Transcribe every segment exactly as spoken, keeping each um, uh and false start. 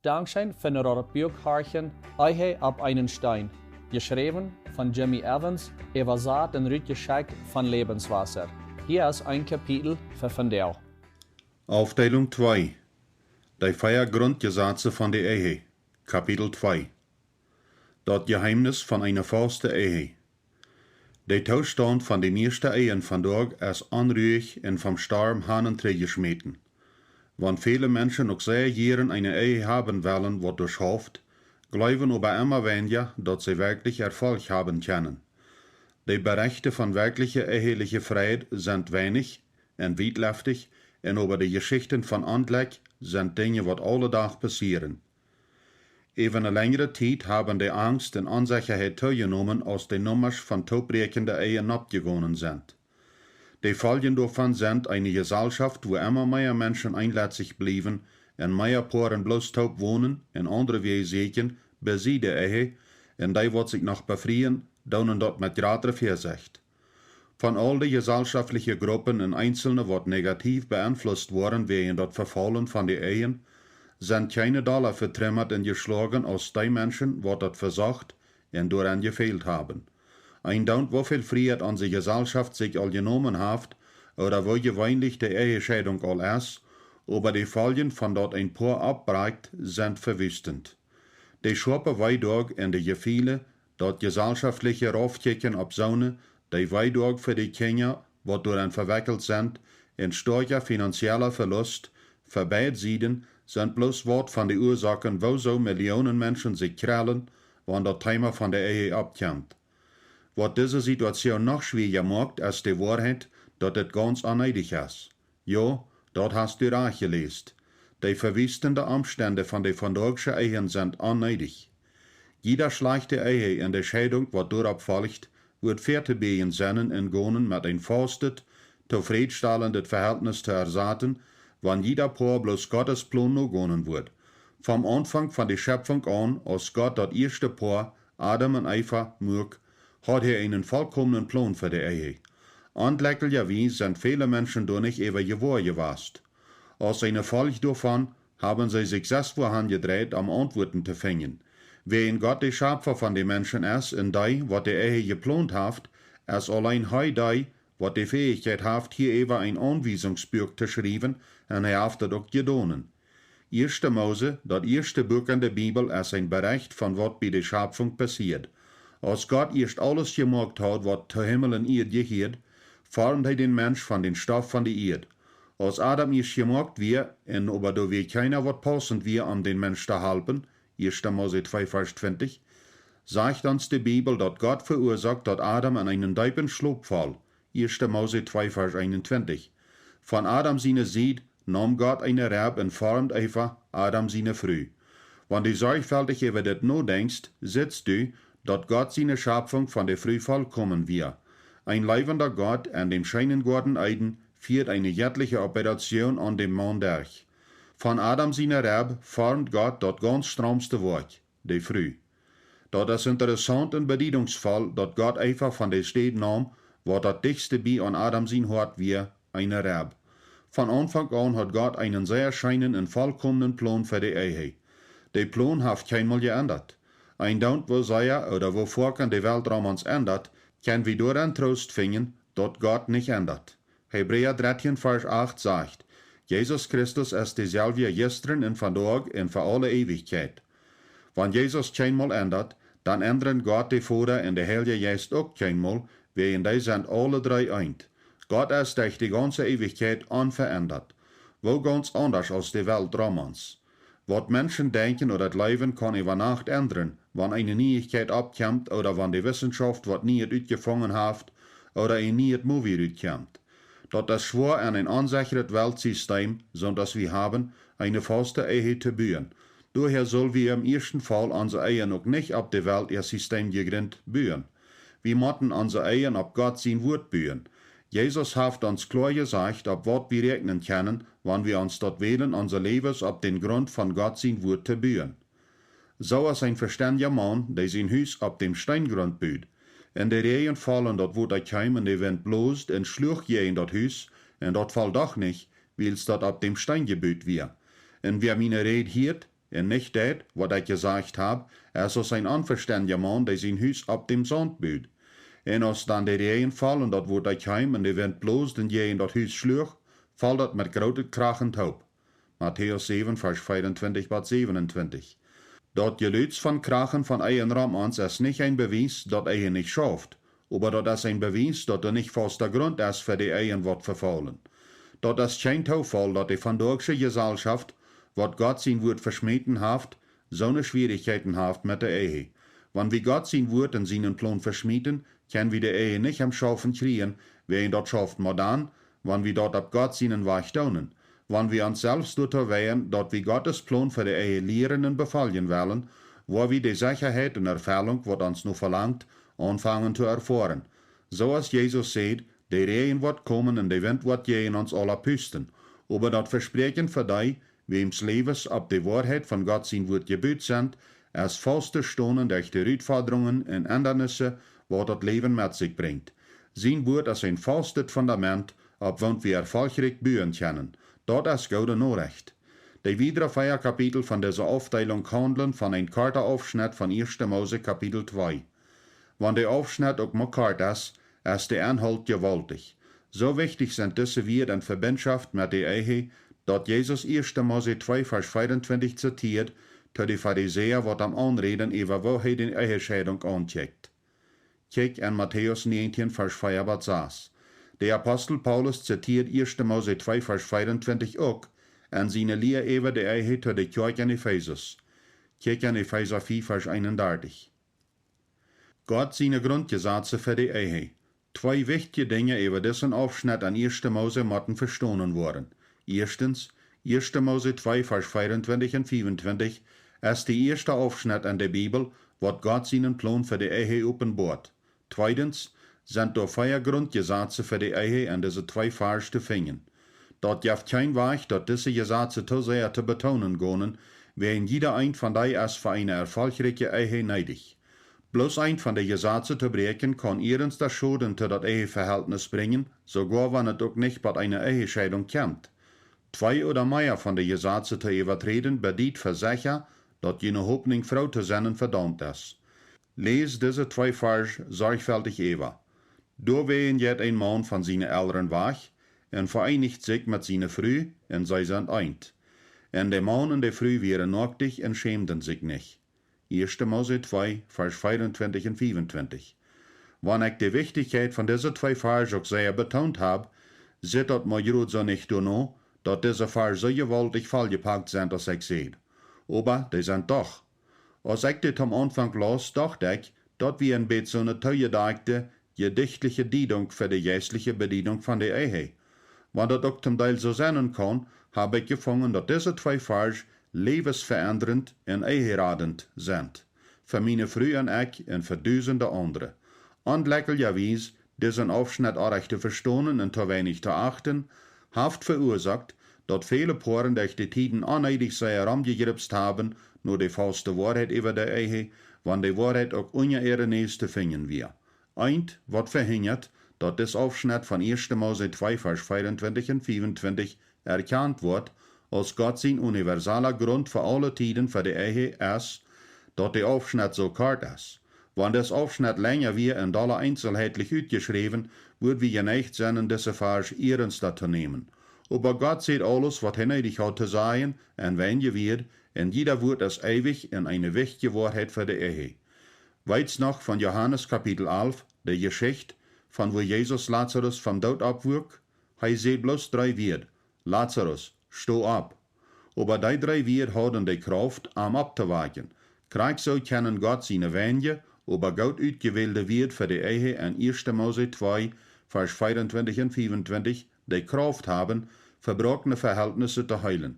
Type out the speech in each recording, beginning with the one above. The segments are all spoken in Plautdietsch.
Dankscheen fa daut Buak horchen, Ehe opp eenen Steen, jeschräwen von Jimmy Evans, äwasat un rutjeschekjt von Lebenswasser. Hia es een Kapitel fa vondoag. Aufdeelunk twee. De vea Grundjesaze von de Ehe. Kapitel twee. Daut Jeheemnis von eene fauste Ehe. De Toostaunt von de mieeschte Ehen vondoag es onruich un vom Storm han un trigj jeschmäten. Wan väle Menschen uk sea jieren eene Ehe haben wellen, waut doa schauft, jleewen oba emma weinja, daut see werkjlich Erfolg haben kjennen. De Berechte von werkjliche eheliche Freid sent weinich un wietleftich, un oba de Jeschichten von Onjlekj sent Dinja, waut aule Dach passieren. Äwa eene lenjre Tiet haben de Angst un Onsechaheit toojenomen, aus de Nummasch von toopbräakjende Ehen oppjegonen sent. De Foljen doavon sent eene Jeselschoft, wua emma mea Menschen eenletzich bliewen un mea Poaren bloos toop wonen un aundre Wäaj sieekjen, besied de Ehe, un dee, waut sikj noch befrieen, doonen daut met jratre Väasecht. Von aul de jeselschoftliche Gruppen un Eenzelne, waut negativ beenflusst woaren wäajen daut Vefaulen von de Ehen, sent kjeene dolla vetremmat un jeschloagen aus dee Menschen, waut daut vesocht un doaraun jefält haben. Eendaunt woo väl Frieheit onse Jeselschoft sikj aul jenomen haft, ooda woo jeweenlich de Ehescheidunk aul es, oba de Foljen von daut een Poa oppbrakjt, sent vewustend. De schoape Weedoag un de Jefeele, daut jeselschoftliche Raufkjikjen opp soone, dee Weedoag fa de Kjinja, waut doaraun vewekjelt sent, un stoakja finanziella Velust, fa beid Sieden, sent bloos waut von de Uasoaken, woosoo Millionen Menschen sikj kjrellen, wan daut Teema von de Ehe oppkjemt. Waut dise Situation noch schwieeja moakt, es de Woarheit, daut dit gaunz onneedich es. Jo, daut hast du rajcht jeläst. De vewustende Omstend von de vondaagsche Ehen sent onneedich. Jieda schlajchte Ehe un de Scheidunk, waut doaropp folcht, woat väatobieejen sennen un gonen met een faustet, tofrädstalendet Vehältnis to ersaten, wan jieda Poa bloos Gottes Plon nogonen woat. Vom Aunfank von de Schepfunk aun, aus Gott daut ieeschte Poa, Adam un Eva, muak, haud hee eenen volkomnen Plon fa de Ehe. Onjlekjlicherwies sent väle Menschen doa nich äwa jewoa jewast. Aus eene Folj doavon haben see sikj selfst wuahan jedreit, om Auntwuaten to finjen. Wäajen Gott de Schapfa von de Menschen es un dee, waut de Ehe jeplont haft, es auleen hee dee, waut de Fäichkjeit haft, hia äwa een Aunwiesungsbuak to schriewen, un hee haft daut uk jedonen. Ieeschte Mose, daut ieeschte Buak en de Bibel, es een Berecht von waut bie de Schapfunk passieed. Aus Gott ieescht aules jemoakt haud, waut to Himmel un Ieed jehieed, formd hee dän Mensch von dän Stoff von de Ieed. Aus Adam ieescht jemoakt wia, un oba doa wia kjeena, waut pausent wia, om dän Mensch to halpen, ieeschte Mose twee Varsch twintich, sajcht ons de Bibel, daut Gott veuasoakt, daut Adam en eenen deepen Schlop foll, ieeschte Mose twee Varsch eenuntwintich. Von Adam siene Sied naum Gott eene Reb un formd Eva, Adam siene Fru. Wan du sorjfeltich äwa dit nodenkjst, sitst du, daut Gott siene Schapfunk von de Fru volkomen wia. Een leewenda Gott en däm scheenen Goaden Eden fieed eene jettliche Operation aun däm Maun derch. Von Adam siene Reb formd Gott daut gaunz straumste Woakj, de Fru. Daut es interessaunt un bediedungsvoll, daut Gott Eva von de Städ naum, waut daut dichtste bie aun Adam sien Hoat wia, eene Reb. Von Aunfank aun haud Gott eenen sea scheenen un volkomnen Plon fa de Ehe. De Plon haft kjeenmol jeendat. Eendaunt woo sea ooda woo foaken de Welt rom ons endat, kjenn wie doaraun Troost finjen, daut Gott nich endat. Hebräa dartieen Varsch acht sajcht: Jesus Christus es deselwja jistren un vondoag un fa aule Eewichkjeit. Wan Jesus kjeenmol endat, dan endren Gott de Voda un de Heilja Jeist uk kjeenmol, wäajen dee sent aule dree eent. Gott es derch de gaunze Eewichkjeit onveendat. Woo gaunz aundasch aus de Welt rom ons. Waut Menschen denkjen ooda jleewen, kaun äwa Nacht endren, wan eene Nieichkjeit oppkjemt ooda wan de Wissenschaft waut Nieet utjefungen haft ooda een nieet Movie rutkjemt. Daut es schwoa, en een onsechret Weltsistem, soont aus wie haben, eene fauste Ehe to buen. Doahäa sull wie em ieeschten Faul onse Ehen uk nich opp de Welt äa Sistem jejrint buen. Wie motten onse Ehen opp Gott sien Wuat buen. Jesus haft ons kloa jesajcht, opp waut wie räakjnen kjennen, wan wie ons daut wälen, onse Läwes opp dän Grunt von Gott sien Wuat to buen. Soo aus een vestendja Maun, dee sien Hus opp däm Steengrunt bud, un de Räajen foll un daut Wota kjeem un de Wint blosd un schluach jäajen daut Hus, un daut foll doch nich, wiels daut opp däm Steen jebut wia. Un wäa miene Räd hieet Un nich deit, waut ekj jesajcht hab, es aus een onvestendja Maun, dee sien Hus opp däm Saunt bud. Un aus dan de Räajen foll un daut Wota kjeem un de Wint bloos un jäajen daut Hus schluach, foll daut met grootet Krachen toop. Matäus säwen, Varsch vea un twintich bat säwen un twintich. Daut Jelud von Krachen von Eejen rom ons es nich een Bewies, daut Eeje nich schauft, oba daut es een Bewies, daut doa nich fausta Grunt es fa de Eejen, waut vefaulen. Daut es kjeen Toofaul, daut de vondoagsche Jeselschoft, waut Gott sien Wuat veschmäten haft, soone Schwierichkjeiten haft met de Ehe. Wan wie Gott sien Wuat un sienen Plon veschmäten, kjenn wie de Ehe nich aum Schaufen kjrieen, wäajen daut schauft mau dan, wan wie daut opp Gott sienen Wajch doonen. Wan wie ons selfst doatoo weien, daut wie Gottes Plon fa de Ehe lieren un befoljen wellen, woa wie de Sechaheit un Erfellunk, waut ons nu velangt, aunfangen to erfoaren. Soo aus Jesus säd: De Räajen woat komen un de Wint woat jäajen ons aula pusten. Oba daut Vespräakjen fa dee, wäms Läwes opp de Woarheit von Gott sien Wuat jebut sent, es faust to stonen derch de Rutfodrungen un Endanisse, waut daut Läwen met sikj brinjt. Sien Wuat es een faustet Fundament, opp woont wie erfolchrikj buen kjennen. Daut es goode Norecht. De wiedre vea Kapitel von dise Aufdeelunk haundlen von een korta Aufschnett von ieeschte Mose Kapitel twee. Wan de Aufschnett uk mau kort es, es de Enhault jewaultich. Soo wichtich sent dise Wieed en Vebindschoft met de Ehe, daut Jesus ieeschte Mose twee Varsch vea un twintich zitieed, to de Farisäa, waut am aunräden äwa woo hee de Ehescheidunk aunkjikjt. Kjikj en Matäus näajentieen Varsch vea bat sas. De Apostel Paulus zitieed ieeschte Mose twee Varsch vea un twintich uk en siene Lia äwa de Ehe to de Kjoakj en Efesus. Kjikj en Efeesa vea Varsch eenundartich. Gott siene Gruntjesaze fa de Ehe. Twee wichtje Dinja äwa disen Aufschnett en ieeschte Mose motten vestonen woaren. Ieeschtens, ieeschte Mose twee Varsch vea un twintich un vea un twintich es de ieeschte Aufschnett en de Bibel, waut Gott sienen Plon fa de Ehe openboat. Tweedens, sent doa vea Gruntjesaze fa de Ehe en dise twee Varsch to finjen. Daut jeft kjeen Wajch, daut dise Jesaze too sea to betoonen gonen, wäajen jieda eent von dee es fa eene erfolchrikje Ehe needich. Bloos eent von de Jesaze to bräakjen kaun ierensta Schoden to daut Eheveheltnis brinjen, soogoa wan et uk nich bat eene Ehescheidunk kjemt. Twee ooda mea von de Jesaze to äwaträden bediet fa secha, daut june Hopninj froo to sennen vedaumt es. Läs dise twee Varsch sorjfeltich äwa. Doawäajen jeit een Maun von siene Elren wajch un veeenicht sikj met siene Fru, un see sent eent. Un de Maun un de Fru wieren noaktich un schämden sikj nich. Ieeschte Mose twee Varsch vea un twintich un vea un twintich. Wan ekj de Wichtichkjeit von dise twee Varsch uk sea betoont hab, sitt daut mau jrod soo nich doano, daut dise Varsch soo jewaultich volljepakt sent aus ekj säd. Oba dee sent doch. Aus ekj dit aum Aunfank laus, docht ekj, daut wia een bät soone toojedakjte, jedichtliche Diedunk fa de jeistliche Bediedunk von de Ehe. Wan daut uk toom Deel soo sennen kaun, hab ekj jefungen, daut dise twee Varsch läwesveendrent un eheradent sent. Fa miene Fru un ekj un fa dusende aundre. Onjlekjlijawies, disen Aufschnett orrajcht to vestonen un too weinich to achten, haft veuasoakt, daut väle Poaren derch de Tieden onneedich sea romjejripst haben no de fauste Woarheit äwa de Ehe, wan de Woarheit uk unja äare Näs to finjen wia. Eent, waut vehinjat, daut dis Aufschnett von ieeschte Mose twee Varsch vea un twintich un vea un twintich erkjant woat, aus Gott sien universala Grunt fa aule Tieden fa de Ehe es, daut de Aufschnett soo kort es. Wan dis Aufschnett lenja wia un dolla eenzelheitlich utjeschräwen, wudd wie jeneicht sennen, dise Varsch ierensta to nämen. Oba Gott säd aules, waut hee needich haud to sajen, en weinje Wieed, un jieda Wuat es eewich un eene wichtje Woarheit fa de Ehe. Weetst noch von Johanes Kapitel alf, de Jeschicht, von wua Jesus Lazarus vom Doot oppwuak? Hee säd bloos dree Wieed: Lazarus, sto opp! Oba dee dree Wieed hauden de Krauft, am opptowakjen. Krakjt soo kjennen Gott siene weinje, oba goot utjewälde Wieed fa de Ehe en ieeschte Mose twee, Varsch vea un twintich un vea un twintich, de Krauft haben, vebroakne Veheltnisse to heelen.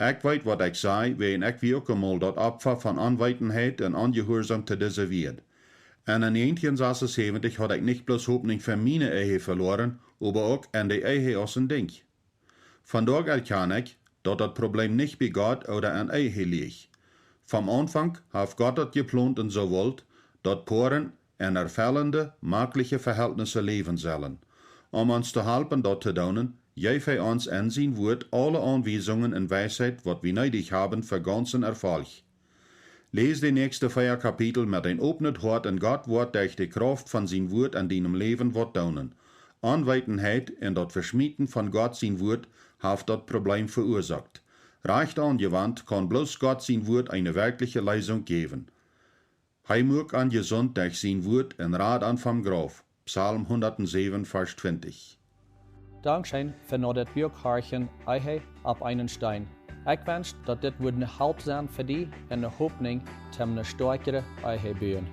Ekj weet, waut ekj saj, wäajen ekj wia uk emol daut Opfa von Onweetenheit un Onjehuarsaum to dise Wieed. En näajentieen sasunsebentich haud ekj nich bloos Hopninj fa miene Ehe veloaren, oba uk en de Ehe aus een Dinkj. Vondoag erkjan ekj, daut daut Probleem nich bie Gott ooda en Ehe lieech. Vom Aunfank haft Gott daut jeplont un soo wult, daut Poaren en erfellende, makliche Veheltnisse läwen sellen. Om ons to halpen daut to doonen, jeef hee ons en sien Wuat aule Aunwiesungen un Weisheit, waut wie needich haben fa gaunzen Erfolg. Läs de näakjste vea Kapitel met een opnet Hoat un Gott woat derch de Krauft von sien Wuat en dienem Läwen waut doonen. Onweetenheit un daut Veschmieten von Gott sien Wuat haft daut Probleem veuasoakt. Rajcht aunjewant kaun bloos Gott sien Wuat eene werkjliche Leesunk jäwen. Hee muak an jesunt derch sien Wuat un rad an vom Grauf. Psalm hundatsäwen, Varsch twintich. Dankscheen fa no dit Buak horchen, Ehe opp eenen Steen. Ekj wensch daut dit wudd ne Help sennen fa die un ne Hopninj toom ne stoakjre Ehe buen.